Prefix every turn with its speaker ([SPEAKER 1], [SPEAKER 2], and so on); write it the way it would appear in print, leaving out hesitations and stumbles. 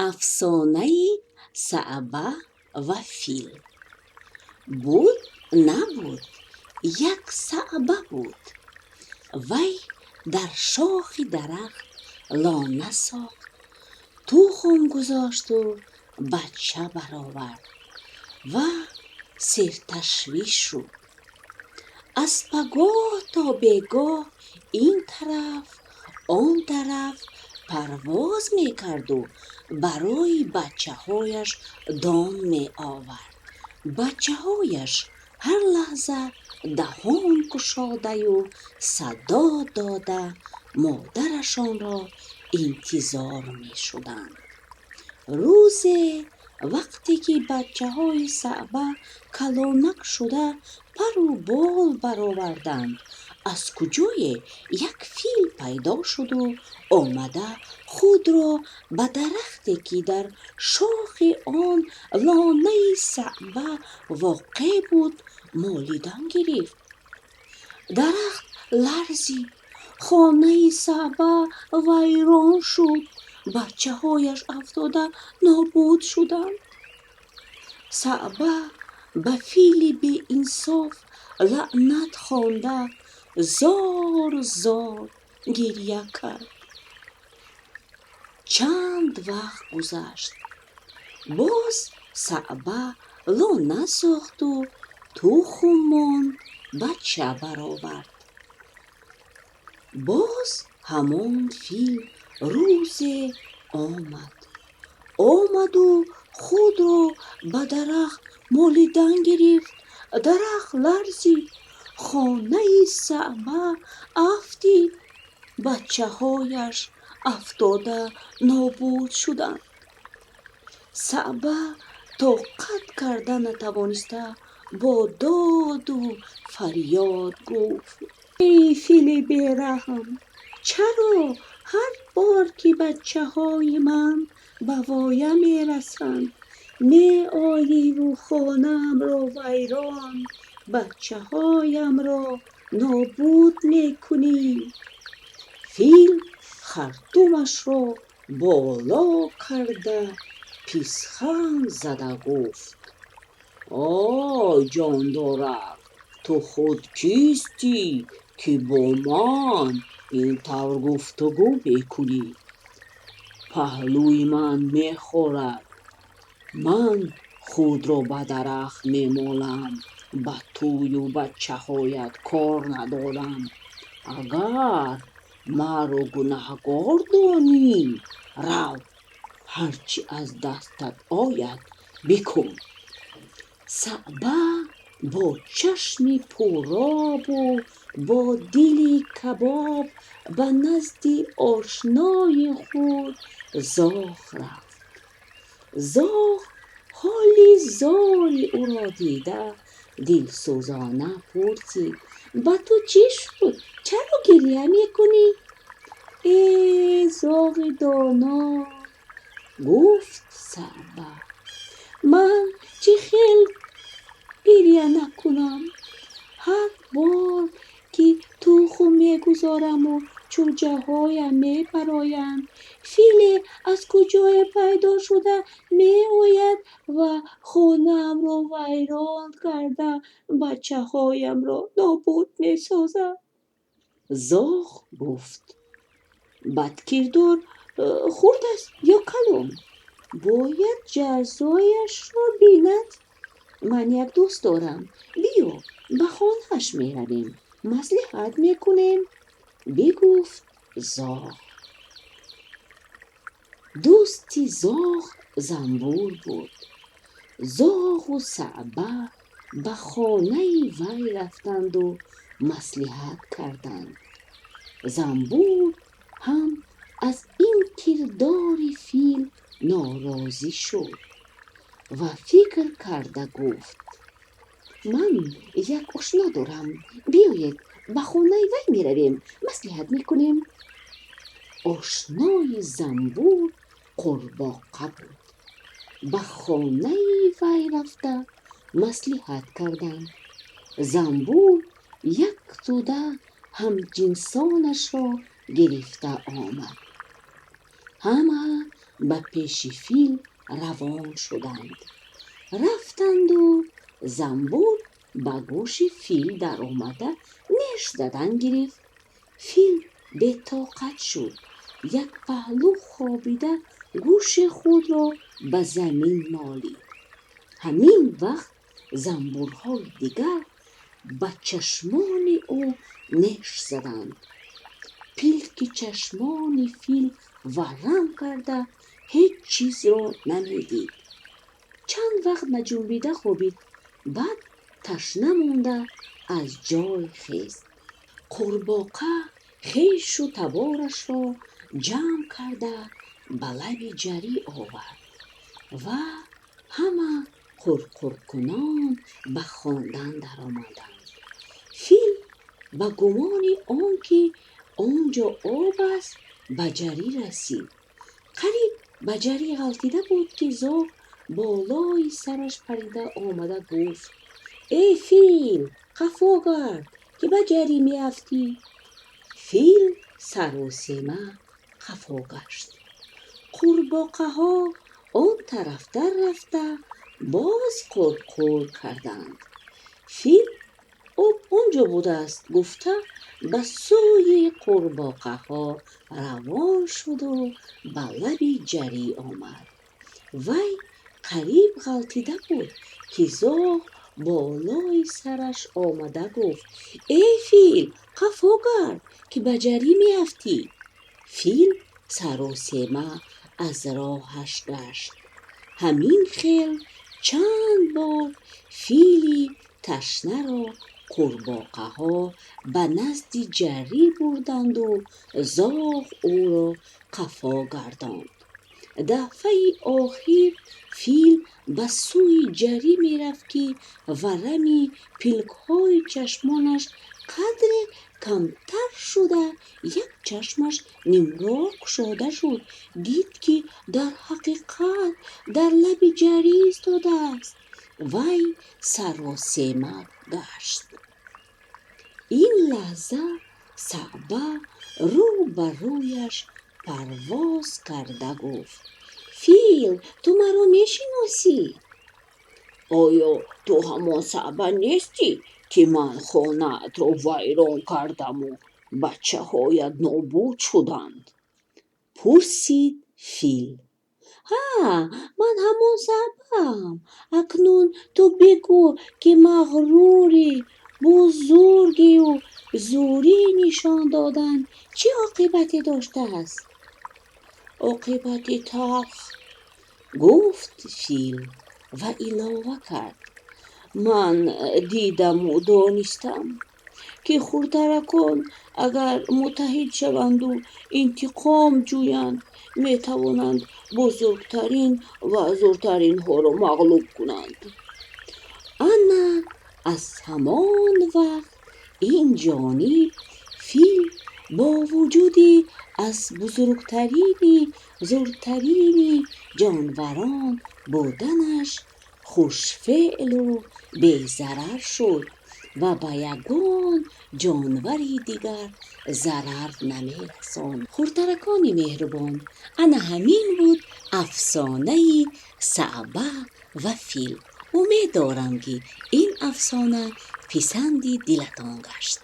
[SPEAKER 1] Афсонаи Саъба ва фил. Буд, набуд, як саъба буд. Вай дар шохи дарахт лона сохт, тухм гузошту бача баровард ва серташвиш шуд. Аз пагоҳ то бегоҳ ин тараф, он тараф парвоз мекарду барои бачаҳояш дон меовард. Бачаҳояш ҳар лаҳза даҳон кушодаю садо дода модарашонро интизор мешуданд. Рӯзе, вақте ки бачаҳои саъба калонак шуда, пару бол бароварданд, аз куҷое як фил пайдо шуду омада худро ба дарахте, ки дар шохи он лонаи саъба воқеъ буд, молидан гирифт. Дарахт ларзид, хонаи саъба вайрон шуд, бачаҳояш афтода нобуд шуданд. Саъба ба фили беинсоф лаънат хонда, зор зор гиря кард. Чанд вақт гузашт, боз саъба лона сохту тухм монд, бача баровард. Боз ҳамон фил рӯзе омад. Омаду худро ба дарахт молидан гирифт. Дарахт ларзид, хонаи саъба афтид, бачаҳояш афтода нобуд шуданд. Саъба тоқат карда натавониста, бо доду фарёд гуфт: «Эй фили бераҳм, чаро ҳар бор ки бачаҳои ман ба воя мерасанд, меоиву хонаамро вайрон, бачаҳоямро нобуд мекунӣ?» Фил хартумашро боло карда, писханд зада гуфт: «Ой, ҷондорак, ту худ кистӣ, ки бо ман ин тавр гуфтугӯ мекунӣ? Паҳлӯи ман мехорад. Ман худро ба дарахт мемолам, ба тую бачаҳоят кор надорам. Агар маро гунаҳгор донӣ, рав, ҳарчи аз дастат ояд, бикун». Саъба бо чашми пуробу бо дили кабоб ба назди ошнои худ зоғ рафт. Зоғ ҳоли зори ӯро дида, дилсӯзона пурсид: «Ба ту чӣ шуд? Чаро гиря мекунӣ?» «Э, зоғи доно, — гуфт саъба, — ман чӣ хел гиря накунам? Ҳар бор ки тухм мегузораму чӯҷаҳоям мебароянд, филе аз куҷое пайдо шуда меояд ва хонаамро вайрон карда, бачаҳоямро нобуд месозад». Зоғ гуфт: «Бадкирдор хурд аст ё калон, бояд ҷазояшро бинад. Ман як дӯст дорам, биё, ба хонааш меравем, маслиҳат мекунем». Бигуфт зоғ. Дӯсти зоғ занбур буд. Зоғу саъба ба хонаи вай рафтанду маслиҳат карданд. Занбур ҳам аз ин кирдори фил норозӣ шуд ва фикр карда гуфт: «Ман як ошно дорам, биёед, ба хонаи вай меравем, маслиҳат мекунем». Ошнои занбур қурбоқа буд. Ба хонаи вай рафта, маслиҳат карданд. Занбур як тӯда ҳамҷинсонашро гирифта омад. Ҳама ба пеши фил равон шуданд. Рафтанду занбур ба гӯши фил даромада неш задан гирифт. Фил бетоқат шуд, як паҳлӯ хобида, гӯши худро ба замин молид. Ҳамин вақт занбурҳои дигар ба чашмони ӯ неш заданд. Пилки чашмони фил варам карда, ҳеҷ чизро намедид. Чанд вақт наҷунбида хобид, баъд ташна монда аз ҷой хест. Қурбоқа хешу таборашро ҷамъ карда, ба лаби ҷарӣ овард ва ҳама қурқуркунон ба хондан даромаданд. Фил ба гумони он ки он ҷо об аст, ба ҷарӣ расид. Қариб ба ҷарӣ ғалтида буд, ки зоғ болои сараш парида омада гуфт: «Эй фил, қафо гард, ки ба ҷарӣ меафтӣ». Фил саросема қафо гашт. Қурбоқаҳо он тарафтар рафта, боз қурқур карданд. Фил об он ҷо будааст гуфта, ба сӯи қурбоқаҳо равон шуду ба лаби ҷарӣ омад. Вай қариб ғалтида буд, ки зоғ болои сараш омада гуфт: «Эй фил, қафо гард, ки ба ҷарӣ меафтӣ». Фил саросема аз роҳаш гашт. Ҳамин хел чанд бор фили ташнаро қурбоқаҳо ба назди ҷарӣ бурданду зоғ ӯро қафо гардонд. Дафъаи охир фил ба сӯи ҷарӣ мерафт, ки варами пилкҳои чашмонаш қадре камтар шуда, як чашмаш нимроҳ кушода шуд. Дид, ки дар ҳақиқат дар лаби ҷарӣ истодааст. Вай саросема гашт. Ин лаҳза саъба рӯ ба рӯяш парвоз карда гуфт: «Фил, ту маро мешиносӣ? Оё ту ҳамон саъба нестӣ, ки ман хонаатро вайрон кардаму бачаҳоят нобуд шуданд?» пурсид фил. «Ҳа, ман ҳамон саъбаам. Акнун ту бигӯ, ки мағрури бузургию зӯрӣ нишон додан чӣ оқибате доштааст?» «Оқибати талх», гуфт фил ва илова кард: «Ман дидаму донистам, ки хурдаракон агар муттаҳид шаванду интиқом ҷӯянд, метавонанд бузургтарин ва зӯртаринҳоро мағлуб кунанд». Ана аз ҳамон вақт ин ҷониб фил бо вуҷуди аз бузургтарини зӯртарини ҷонварон буданаш, хушфеълу безарар шуд ва ба ягон ҷонвари дигар зарар намерасонд. Хурдаракони меҳрубон, ана ҳамин буд афсонаи саъба ва фил. Умед дорам, ки ин афсона писанди дилатон гашт.